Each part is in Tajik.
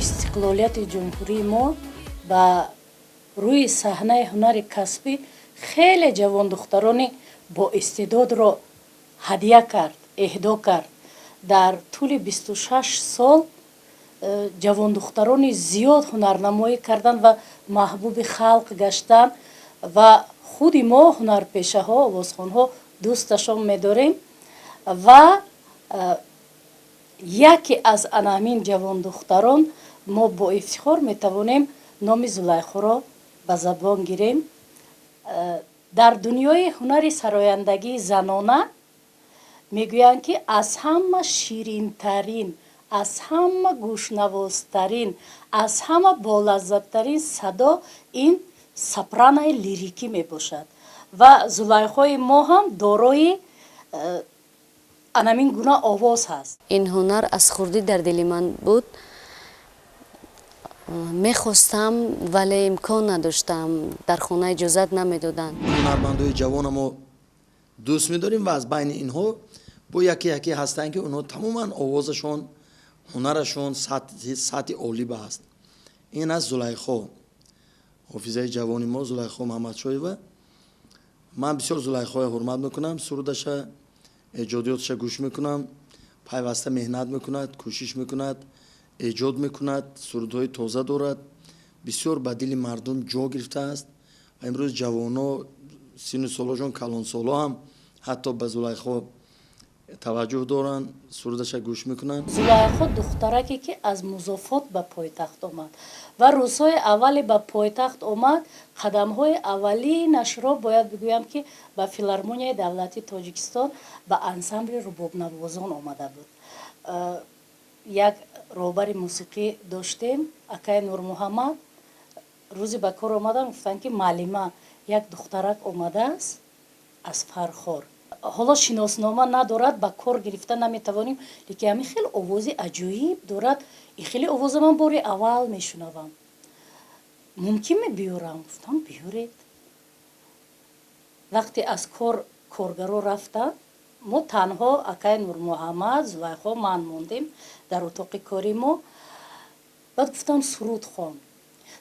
Истиқлолияти ҷумҳурии мо ба рӯи саҳнаи ҳунари касбӣ хеле ҷавондухтарони боистеъдодро ҳадя кард, эҳдо кард. Дар тӯли 26 сол ҷавондухтарони зиёд ҳунарнамоӣ карданд ва маҳбуби халқ гаштанд ва худи мо, ҳунарпешаҳо, овозхонҳо, дӯсташон медорем. Ва яке аз ана ҳамин ҷавондухтарон мо бо ифтихор метавонем номи Зулайхоро ба забон гирем. Дар дунёи ҳунари сарояндагии занона мегӯянд, ки аз ҳама ширинтарин, аз ҳама гӯшнавозтарин, аз ҳама болаззаттарин садо ин сопранои лирикӣ мебошад ва Зулайхои мо ҳам дорои анамин гуна овоз ҳаст. Ин ҳунар аз хурдӣ дар дили ман буд, мехостам, вале имкон надоштам, дар хона иҷозат намедоданд. Ҳунармандои ҷавона мо дӯст медорем ва аз байни инҳо бо яке яке ҳастанд, ки онҳо тамоман овозашон, ҳунарашон сатҳи олӣ ба аст. Ин аст Зулайхо, ҳофизаи ҷавони мо Зулайхо Маҳамадшоева. Ман бисёр Зулайхоя ҳурмат мекунам, сурудаша, эҷодиёташа гӯш мекунам. Пайваста меҳнат мекунад, кӯшиш мекунад, эҷод мекунад, сурудҳои тоза дорад, бисёр ба дили мардум ҷо гирифтааст ва имрӯз ҷавоно, сину солошон калонсоло ҳам ҳатто ба Зулайхо таваҷҷӯҳ доранд, сурудаша гӯш мекунанд. Зулайхо духтараке, ки аз музофот ба пойтахт омад ва рӯзҳои аввале ба пойтахт омад, қадамҳои аввалинашро, бояд бигӯям, ки ба Филармонияи давлатии Тоҷикистон ба ансамбли рубобнавозон омада буд. Як роҳбари мусиқӣ доштем, акай Нурмуҳаммад. Рӯзе ба кор омадам, гуфтанд, ки муаллима, як духтарак омадааст аз Фархор, ҳоло шиноснома надорад, ба кор гирифта наметавонем, лекин ҳамин хел овози аҷоиб дорад, ин хеле овоза ман бори аввал мешунавам, мумкин мебиёрам? Гуфтам: «Биёред». Вақте аз кор коргаро рафтанд, мо танҳо, акай Нурмуҳаммад, Зулайхо, ман мондем дар утоқи кори мо. Баъд гуфтам: «Суруд хон».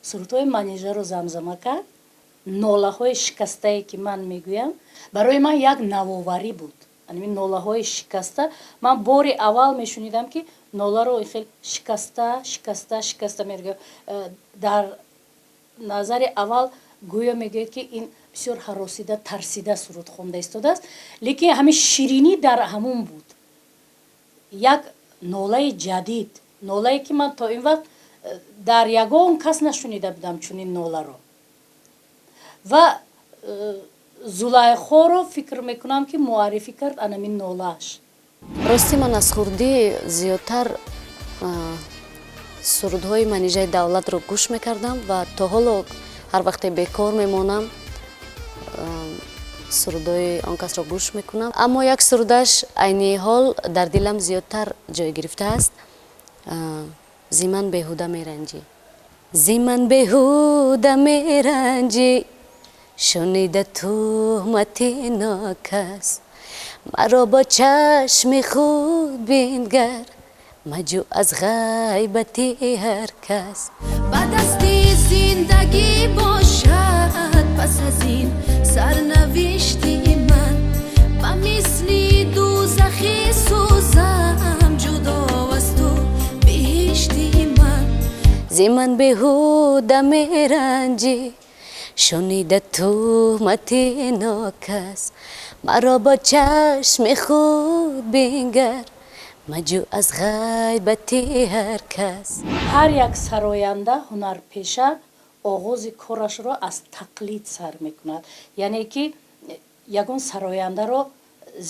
Сурудҳои Манижаро замзама кард. Нолаҳои шикастае, ки ман мегӯям, барои ман як навоварӣ буд. Ҳамин нолаҳои шикаста, ман бори аввал мешунидам, ки ноларо хел шикаста, шикаста, шикаста мегӯяд. Дар назари аввал гӯё мегӯяд, ки ин бисёр ҳаросида, тарсида суруд хонда истодааст, лекин ҳамин ширинӣ дар ҳамун буд. Як нолаи ҷадид, нолае, ки ман то ин вақт дар ягон кас нашунида будам чунин ноларо. Ва Зулайхоро, фикр мекунам, ки муаррифӣ кард анамин нолааш. Ростӣ, ман аз хурдӣ зиёдтар сурудҳои Манижаи Давлатро гӯш мекардам ва то ҳоло ҳар вақте бекор мемонам, сурудҳои он касро гӯш мекунам. Аммо як сурудаш айни ҳол дар дилам зиёдтар ҷой гирифтааст: «Зи ман беҳуда меранҷӣ». Зи ман беҳуда меранҷӣ, шунида туҳмати нокас, маро бо чашми худ бингар, маҷӯ аз ғайбати ҳар кас. Ба дасти зиндагӣ бошад пас аз ин сарнавишти ман, ба мисли дӯзахӣ сӯзам, ҷудо аз ту биҳишти ман. Зи ман беҳуда меранҷӣ, шунида туҳмати нокас, маро бо чашми худ бингар, маҷӯ аз ғайбати ҳар кас. Ҳар як сароянда, ҳунарпеша оғози корашро аз тақлид сар мекунад, яъне ки ягон сарояндаро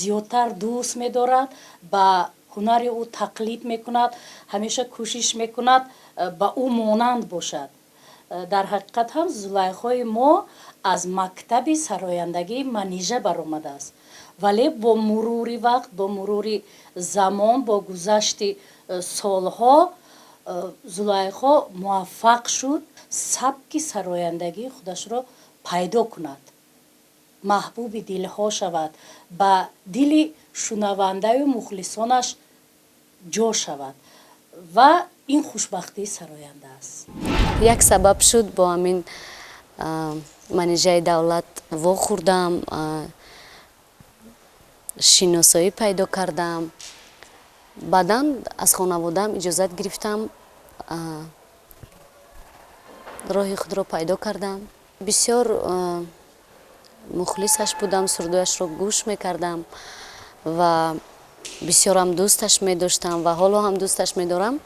зиёдтар дӯст медорад, ба ҳунари ӯ тақлид мекунад, ҳамеша кӯшиш мекунад ба ӯ монанд бошад. Дар ҳақиқат ҳам Зулайхои мо аз мактаби сарояндагии Манижа баромадааст, вале бо мурури вақт, бо мурури замон, бо гузашти солҳо Зулайхо муваффақ шуд сабки сарояндагии худашро пайдо кунад, маҳбуби дилҳо шавад, ба дили шунавандаю мухлисонаш ҷо шавад ва Ин хушбахтии сароянда аст. Як сабаб шуд, бо ҳамин Манижаи Давлат вохӯрдам, шиносоӣ пайдо кардам. Баъдан аз хонаводаам иҷозат гирифтам, роҳи худро пайдо кардам. Бисёр мухлисаш будам, сурудояшро гӯш мекардам ва бисёрам дӯсташ медоштам ва ҳоло ҳам дӯсташ медорам.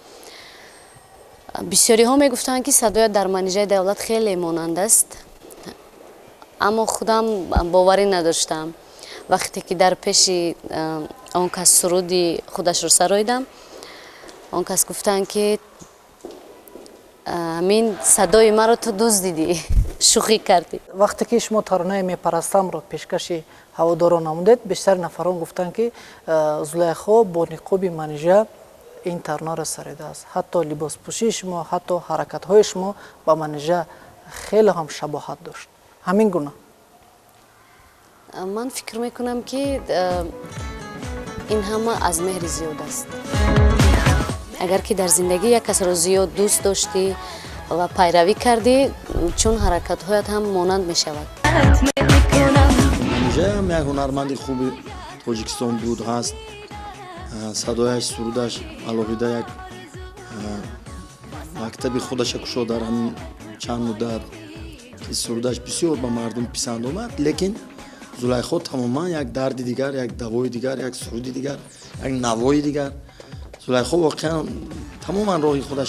Бисёриҳо мегуфтанд, ки садоят дар Манижаи Давлат хеле монанд аст, аммо худам боварӣ надоштам. Вақте ки дар пеши он кас суруди худашро сароидам, он кас гуфтанд, ки ҳамин садои маро ту дуздидӣ, шӯхӣ кардӣ. Вақте ки шумо таронаи «Мепарастамро» пешкаши ҳаводорон намудед, бештари нафарон гуфтанд, ки Зулайхо бо ниқоби Манижа ин таронаро саридааст. Ҳатто либоспӯшии шумо, ҳатто ҳаракатҳои шумо ба Манижа хеле ҳам шабоҳат дошт. Ҳамин гуна? Ман фикр мекунам, ки ин ҳама аз меҳри зиёд аст. Агар ки дар зиндагӣ як касро зиёд дӯст доштӣ ва пайравӣ кардӣ, чун ҳаракатҳоят ҳам монанд мешавад. Манижаам як ҳунарманди хуби Тоҷикистон буд, ҳаст. Садояш, сурудаш алоҳида як мактаби худаша кушод дар ҳамин чанд муддат, ки сурудаш бисёр ба мардум писанд омад. Лекин Зулайхо тамоман як дарди дигар, як давои дигар, як суруди дигар, як навои дигар. Зулайхо воқеан тамоман роҳи худаш.